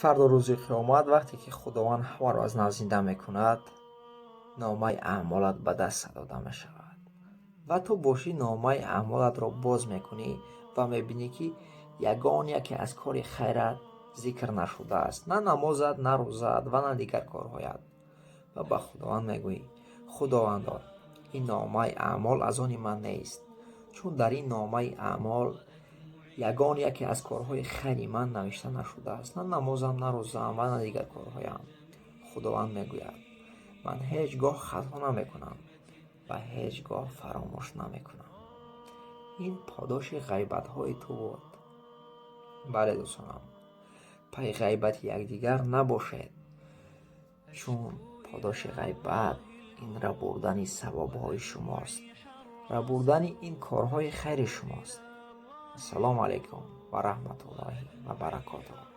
Фардо, рӯзи қиёмат, вақте ки Худованд ҳамаро аз нав зинда мекунад, номаи аъмолат ба даст дода мешавад ва ту бошӣ, номаи аъмолатро боз мекунӣ ва мебинӣ, ки ягон яке аз кори хайрат зикр нашудааст, на намозат, на рӯзаат ва на дигар корҳоят. Ва ба Худованд мегӯӣ: «Худовандо, ин номаи аъмол аз они ман нест, чун дар ин номаи аъмол ягон яке аз корҳои хайри ман навишта нашудааст, на намозам, на рӯзаам ва на дигар корҳоям». Худованд мегӯяд: «Ман ҳеҷ гоҳ хато намекунам ва ҳеҷ гоҳ фаромӯш намекунам. Ин подоши ғайбатҳои ту буд». Бале, дӯстонам, пай ғайбати якдигар набошед, чун подоши ғайбат ин рабурдани савобҳои шумост, рабурдани ин корҳои хайри шумост. Ассалому алайкум ва раҳматуллоҳи ва баракотуҳ.